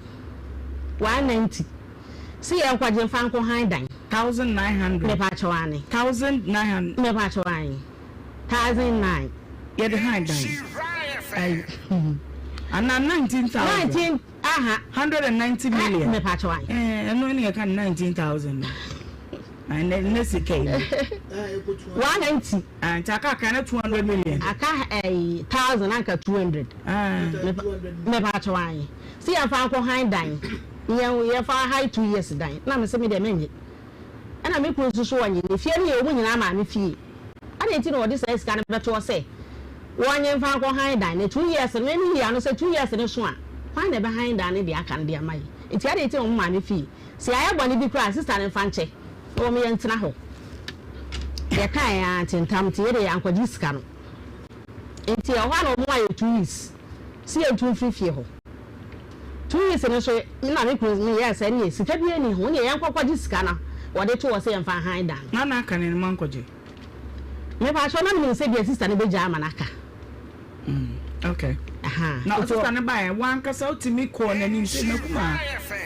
190 se yɛnkɔgye mfa nkɔ han dan. 1900. Mepaakyɛw aane. 1900. Mepaakyɛw aane. 1009. Yɛde han dan. Ayi. Anaa 19,000. 19 ah. ha. 190 million. Mepakyɛw ae. Ɛɛ ɛno ne yɛka no 19,000 no. Ɛnɛ nnɛ sika yi. 190. Ah, nti aka akra na 200 million. Aka ɛyi thousand anka 200. Ah. Mepakyɛw ae. Si yɛmfa nkɔ han dan. Yɛn yɛmfa han 2 years dan. Na me se me deɛ mennye. Ɛna me kunu nso so ɔnye. Ne fie no yɛ wɔn nyinaa maame fie. Adɛn nti na wɔde saa sika no bɛtoɔ sɛ wɔnye mfa nkɔ han dan na 2 years no me me yi ano sɛ 2 years no so a hwan na ɛbɛhan dan no de aka no de ama yi nti adɛn nti na wɔn maame fie sɛ yɛayɛ bɔne bi koraa a sister no mfa nkyɛ na wɔn yɛn ntena hɔ yɛkae ara nti ntam nti yɛde yɛankɔgye sika no nti ɛhɔ a na wɔn ayɛ 2 weeks si yɛntu mfiri fie hɔ 2 weeks no nso na me kunu meyɛɛ sɛ ne sika bi ani ho ne yɛnkɔ kɔgye sika no wɔde to hɔ sɛ yɛmfa han dan no. Na na aka ne no mankɔgye. Mepakyɛw na menim sɛ bia sister no bɛgyaa ama no aka. Okay. Aha. Na sister no baeɛ, wankasa wotumi kɔɔ n'anim sɛ Makuma,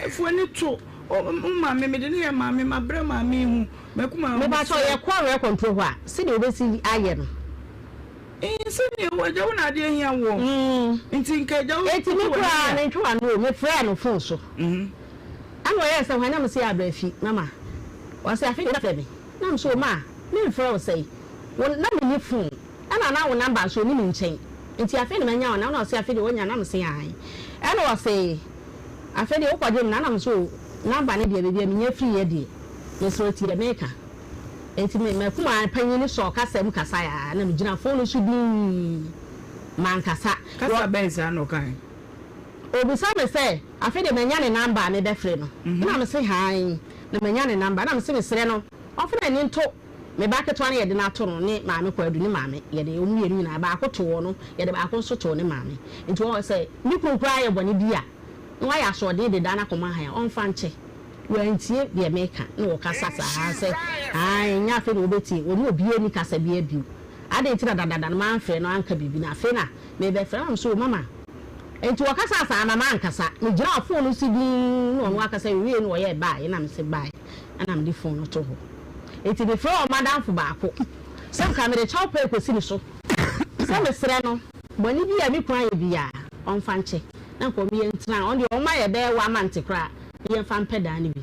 afuo no to wo maame, mede no yɛ maame, mabrɛ maame yi ho, Makuma. Mepakyɛw yɛkɔɔ rent control hɔ a, sɛdeɛ wobɛsi ayɛ no. Ee, sɛdeɛ wo agya wo na adeɛ hia woɔ. Nti nka agya wo. Enti me koraa mentwe w'ano o, mefrɛɛ no phone so. Ɛna ɔyɛɛ sɛ hwan na mese abrɛ fi, mama. Ɔse afei deɛ wobɛfrɛ me. Na mese o ma, memfrɛ wo sɛn? Wo na menni phone, ɛna na wo number nso nni me nkyɛn. Nti afei na manya wo number, ɛna ɔse afei deɛ wanya na mese aane. Ɛna ɔse afei deɛ wokɔgye me na na mese o number no deɛ baabi a menya firiiɛ deɛ, mesrɛ wo tie deɛ meka. Enti me m'akumaa panyin no sɔɔ kasa mu kasae ara na migyina fon no so dinn. Mankasa. Kasa bɛn saa na ɔkae? Obisa me sɛ, afei deɛ manya ne number a mebɛfrɛ no? Ɛna mese, Hann, na manya ne number. Ɛna mese mesrɛ no ɔmfa n'ani nto me ba ketewa no yɛde no ato no ne maame Kwadu ne maame. Yɛde wɔn mmienu nyinaa, baako too ɔno, yɛde baako nso too ne maame. Nti ɔwɔ sɛ me kunu koraa yɛ bɔne bi a, na wayɛ asoɔden deda n'akoma hann a, ɔmfa nkyɛ. Wantie deɛ meka na ɔkasa saa sɛ ae ɛnyɛ afei na wobɛtie, ɔne obiara nni kasa biara bio, adɛn nti na dadada no mamfrɛ no anka biribi na afei na merebɛfrɛ no, na mese o mama, nti ɔkasaa saa na mankasa, megyinaa phone no so dinn na ɔno akasa ɔwiee no ɔyɛɛ bye na mese bye ɛna mede phone no to hɔ, nti mefrɛɛ ɔmo adamfo baako sɛ nka mede kyɛw pa rekɔsi ne so sɛ mesrɛ no bɔne bi a me kunu ayɛ biara ɔmfa nkyɛ na nka ɔmo yɛntena, ɔno deɛ ɔmo ayɛ bɛyɛ one month koraa. Yɛmfa mpɛ daa no bi.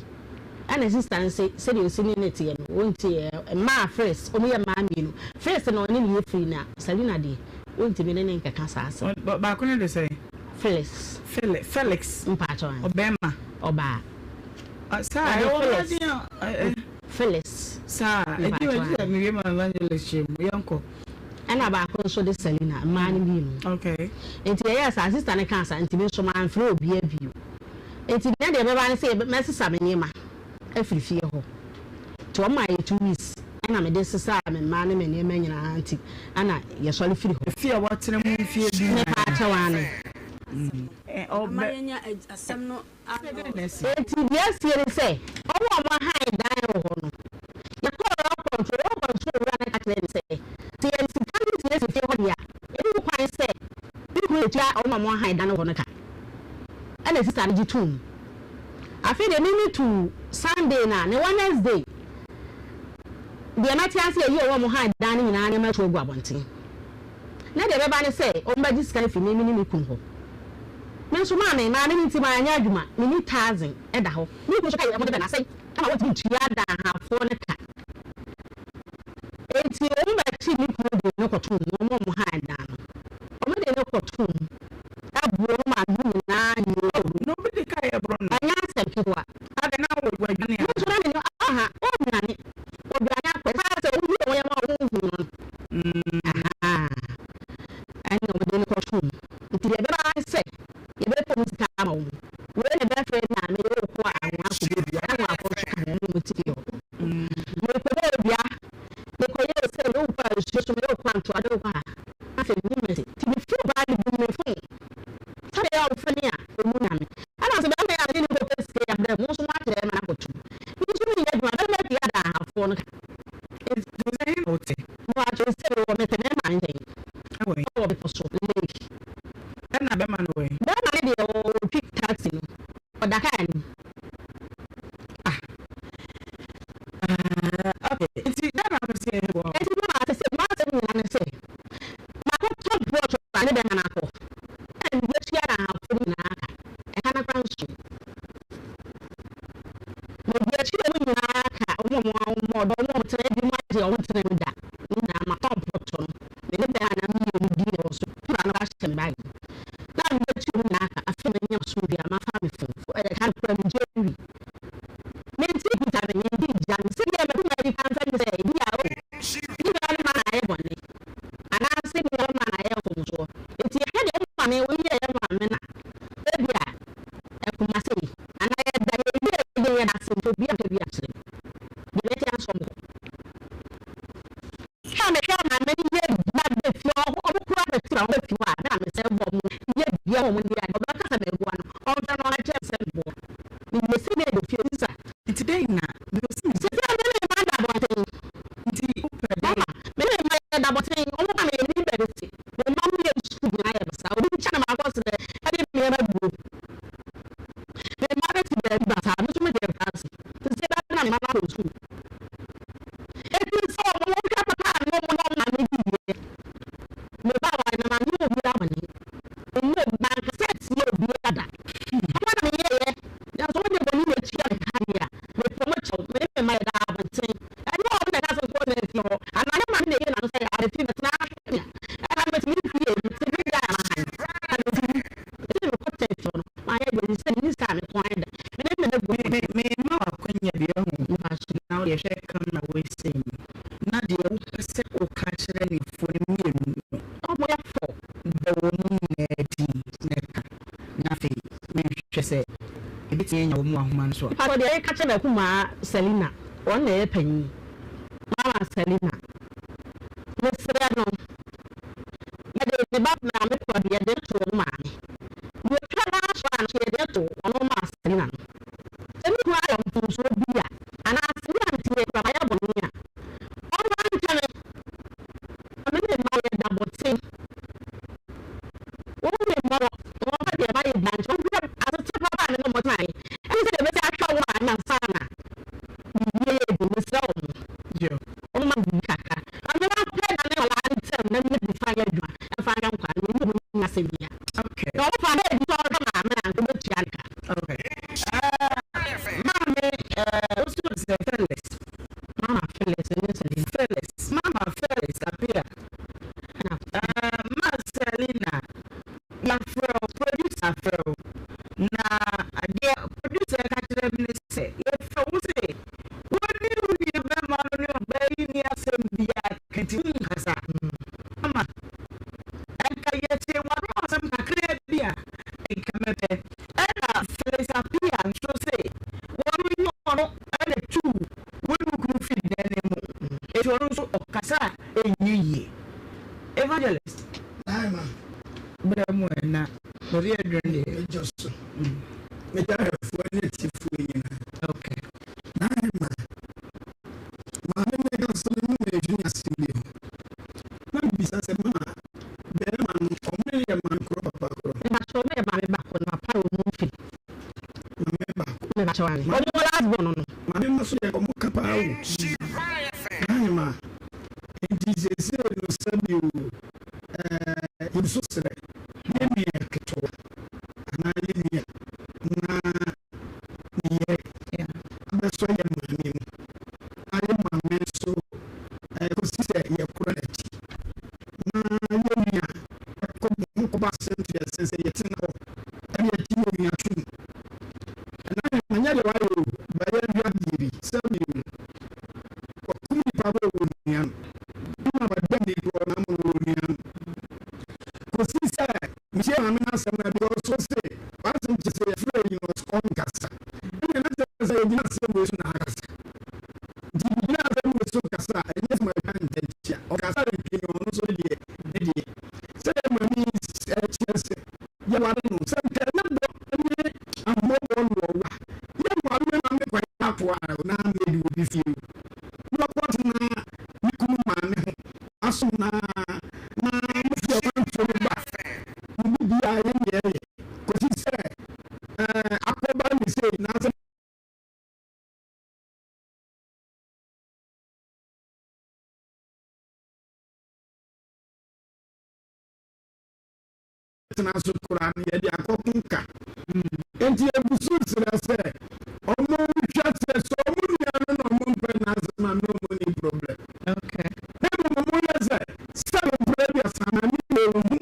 Ɛna sister no se sɛdeɛ ɔsi ne no teɛ no ɔnti mmaa Fris ɔmo yɛ mmaa mmienu Fris na ɔne no yɛ free na Salina deɛ ɔntumi ne no nkɛka saa asɛm. Baako no de sɛn? Phyllis. Felix. Mpakyɛw ahe. Ɔbɛɛma. Ɔbaa. Saa ɛwɔ mmaa din a. Phyllis. Saa ɛdi wɔ ɛdi sɛ mewie ma evangelist kyerɛ mu yɛnkɔ. Ɛna baako nso de Selina mmaa no mmienu. Okay. Nti yɛyɛɛ saa sister no kaa saa nti me nso manfrɛ obiara bio. Enti nea deɛ ɛbɛba ne sɛ mɛsesa me nneɛma afiri fie hɔ. Nti wɔn maa yɛ 2 weeks ɛna mede sesaa me mma ne me nneɛma nyinaa nti ɛna yɛsɔre firi hɔ. Efie a wɔatena mu mfeɛ du nan. Mepa kyɛw aane. Ama yɛanya asɛm no ano. Enti deɛ asie ne sɛ wɔn a wɔahan dan wɔ hɔ no, yɛkɔɔ rock control, rock control wura no ka kyerɛɛ me sɛ, sɛ yɛde sika no siesie fie hɔ deɛ a, ɛnni ho kwan sɛ me kunu tua wɔn a wɔahan dan wɔ hɔ no ka. Ɛna sista no gye toom. Afei deɛ me metuu Sunday no a, ne Wednesday deɛ mɛte ase ayi wɔn a wɔhan dan no nyinaa nneɛma atu agu abɔnten. Na deɛ ɛbɛba ne sɛ wɔbɛgye sika no afiri me ne me kunu hɔ. Me nso maame, maame no nti manyɛ adwuma, menni thousand da hɔ. Me kunu nso ka yɛ wɔde bɛ no asɛe ama wɔntumi ntua danhafoɔ no ka. Enti wɔbɛkyee me kunu de no kɔtoo mu, wɔn a wɔhan dan no, wɔde no kɔtoo mu. Ɛboro no maame ho nyinaa nyinaa o. Na obi de ka yɛ boro no. Ɛnyɛ asɛm ketewa. Adɛn na wadwane a? Me nso na menni aha, ɔnnwane. Ɔdwane akɔ. Ɛsɛ sɛ woyi wɔn yam a wɔnhu no no. Ahaa. Ɛnna wɔde no kɔtoo mu. Nti deɛ ɛbɛba ara ne sɛ yɛbɛpɛ wɔn sika ama wɔn. Wei na ɛbɛfrɛ me a mede wo kɔ anwa akɔbɔ dua. Na anwafoɔ nso ka ho, wɔn a wɔte fie hɔ. Merekɔbɔ dua, mekɔyɛɛ sɛ mede wo kɔ nsuo so, mede wo kɔ antoa, mede wo kɔ ha. Afei mehu mɛse. Nti mefiri hɔ ara mebuu me phone sɛdeɛ ɛyɛ a wɔfrɛ me a wɔnnya me. Ɛna ɔse bɛrima yi a mene no kɔpɛ sika yi abrɛ mo nso moakyerɛ ma no akɔto mu. Me nso menyɛ adwuma, bɛrima tua danhafoɔ no ka. Nti sɛ he na wote? Mepakyɛw sɛ mewɔ mete me maame nkyɛn. Ɛwɔ he? Ɛwɔ bepɔ so, lake. Ɛna bɛrima no wɔ he? Bɛrima no deɛ ɔtwi taxi no, ɔda kaa no mu. Ah. Ah, okay. Nti dɛn na wopɛ sɛ yɛyɛ wɔ? Nti mama sɛ m'asɛm nyinaa ne sɛ makɔtɔ plot a ne bɛrima no akɔ. Ɛna metua danhafoɔ no nyinaa ka. Ɛka no koraa nso. baabi basaa, me nso mede nkwadaa si. Te sɛ bɛyɛ na me mma no akɔ sukuu. Enti sɛ wɔn hwɛ papa a na wɔn ne wɔn maame di yie. Me ba aware na manyɛ obiara bɔne. Memmɔɔ obi, mankasa antia obiara da. Papa na meyɛeɛ, nanso wode bɔne na atua me ka deɛ a, mepɛ mo kyɛw. Me ne me mma yɛda abɔnten. Ɛnyɛ wɔn na ɛka sɛ nkɔ na fie hɔ, anaa ne maame na ɛyɛ n'ano sɛ yɛ fie bɛtena ha hwɛ me a. Ɛna metumi fie, mete me dan a mahan. Na metumi, ɛsɛ mekɔ tena fie hɔ no, mayɛ deɛ ɛsɛ sɛ menni sika a mekɔ ayɛ da. Me ne me mma gu Me, me, mema wo akwanya bi, wahu, na wodeɛ hwɛ camera wei sei mu, na deɛ wopɛ sɛ woka kyerɛ anuafoɔ no mmienu no, Wɔyɛ fɔ. Bɔ wɔn nyinaa din na ka, na afei menhwɛ sɛ yɛbɛtumi anya wɔn wɔ ahoma no so a. Mpakyɛw deɛ meka kyerɛ m'akumaa Selina, ɔno na ɛyɛ panyin, mama Selina, mesrɛ no, yɛde ne ba maame kɔ de yɛde no to wɔn maame, deɛ ɔtwa n'aso a nso yɛde no to ɔno maa Selina no. Sɛ me kunu ayɛ mfomsoɔ bi a, anaa sɛ me a mete yɛ kura mayɛ bɔne a, ɔmfa nkyɛ me. Na me ne mma yɛda abɔnten. Wɔhu me mmɔbɔ, na wɔmfa deɛ mayɛ biara nkyɛ. Wɔhwɛ asetena papa a me ne wɔn tenaeɛ, ɛne sɛdeɛ mɛsi ahwɛ wɔn maame ansa na biribi ayɛ den. Mesrɛ wɔn, wɔmma me biribi kakra, na me mampɛ na ne nkwadaa ntam na menya bi mfa nyɛ adwuma, mfa nhwɛ nkwadaa no. Menni wɔn nni asɛm biara. Na wɔfa no adi sɛ ɔhwɛ maame a, anka ɔbɛtua ne ka. Maame, wosi sɛ Felix. Mama Felix ne Selina. Felix, Mama Felix Appiah. Ma Selina, yɛafrɛ wo, producer afrɛ wo. Na deɛ producer ka kyerɛ me ne sɛ, yɛfrɛ wo se wo ne wo nua bɛrima no ne ɔbaa yi nni asɛm biara ka nti wonkasa. Mama, nka yɛtee w'ano asɛm kakraa bi a, nka mɛpɛ. Ɛna Felix Appiah nso se wɔn nyɛ ɔno na tuu wo ne wo kunu fii dan no mu, enti ɔno nso ɔkasa a ɛnyɛ yie. Evangelist. Aye ma. Berɛ mu ɛ na baabi a aduru no deɛ. Mɛgye so. Mɛgye ahwɛfoɔ ne atiefoɔ nyinaa. Okay. Aye ma. Maame no kasa no na mɛdwene asɛm bi ho. Na mebisa sɛ mama bɛrima no ɔmo yɛ maame korɔ papa korɔ? Mepakyɛw ɔmo yɛ maame baako na papa wɔ mu mfe. Maame baako. Mepakyɛw ane. Ɔmo wɔ last born no. Maame mma so deɛ ɔmo ka paa o. Ahe ma. Nti seesei no sɛbi o ɛɛ yɛn so srɛ yɛn nua ketewa anaa yɛn nua na ne yere abɛsɔ yɛn maame mu na yɛn maame nso ɛɛ kɔsi sɛ yɛkora n'akyi na yɛn nua ɛkɔ ho kɔba asɛm to yɛn sɛ sɛ yɛtena hɔ ɛne yɛgye yɛn nua tom. Ɛna anyɛ deɛ wayɛ o, bɛyɛ nhwɛ adeɛ bi sɛ bio no wakum nipa bɛ wɔ nua no ɛna wada ni korɔ na ama wɔ nua no kɔsi sɛ mehyia maame no asɛm no bi ɔso se w'asɛm kyɛ sɛ yɛfrɛ yi no ɔnkasa ɛna na kyerɛ sɛ yɛgyina asɛm wei so na akasa nti gyina asɛm wei so kasa a ɛnyɛ sɛ matwa ntɛnkyea ɔkasa mpii no ɔno nso ne deɛ ne deɛ sɛ maame kyerɛ sɛ yɛware no sɛ nka ɛnyɛ dɔ ne ahummɔbɔ na ɔwɔ a, yɛnware no ma ne kwan atoa na medi obi fie o. Na wakɔtena ne kunu maame ho asom no ara na mofi akwantuo no ba a, mo biribiara yɛ nea ɛyɛ kɔsi sɛ akɔba ne sei na asɛ tena so koraa no yɛde akɔko ka. Enti yɛgu so srɛ sɛ ɔmo nhwɛ sɛ sɛ ɔmo nua no na ɔmo mpɛ n'asɛm a na ɔmo ni problem. Na mmom ɔmo yɛ sɛ sɛ mpere aduasa na ne yɛ ohu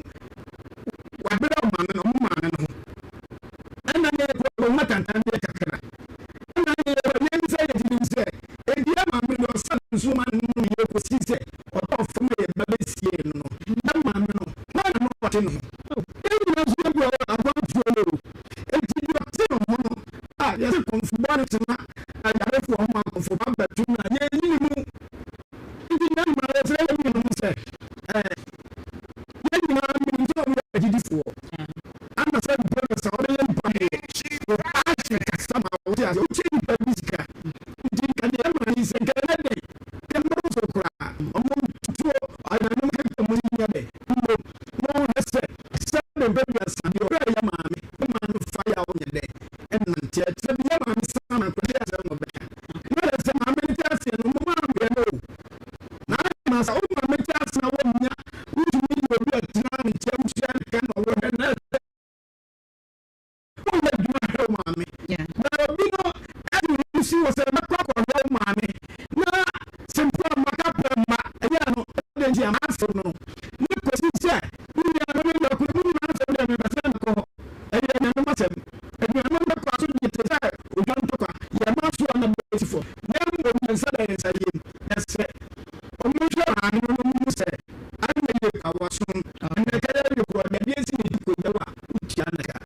wabrɛ ɔmaame no ɔmo maame no ho. Ɛna ne yɛ kɔ ɔmo atantandeɛ kakra. Ɛna ne yɛ kɔ yɛn sɛ yɛtumi sɛ edi maame no ɔsa nsuo ma no nom yɛ kɔsi sɛ ɔtɔ fam a yɛba bɛsie no no na maame no hwan na na ɔte ne ho? Yɛn nyinaa nso yɛgu akwantuo no o. Enti deɛ ɔte ne ho no a yɛse kɔmfo bɔne tena ayarefoɔ ho ma kɔmfo ba bɛto no a yɛnyi ne mu. Enti yɛn nyinaa yɛsrɛ yɛn nuanom sɛ ɛɛ yɛn nyinaa menim sɛ wɔyɛ agyidifoɔ. Ana sɛ mprɛ no sɛ wɔbɛyɛ mpa deɛ wo passion kasa ma wote aseɛ. Wotie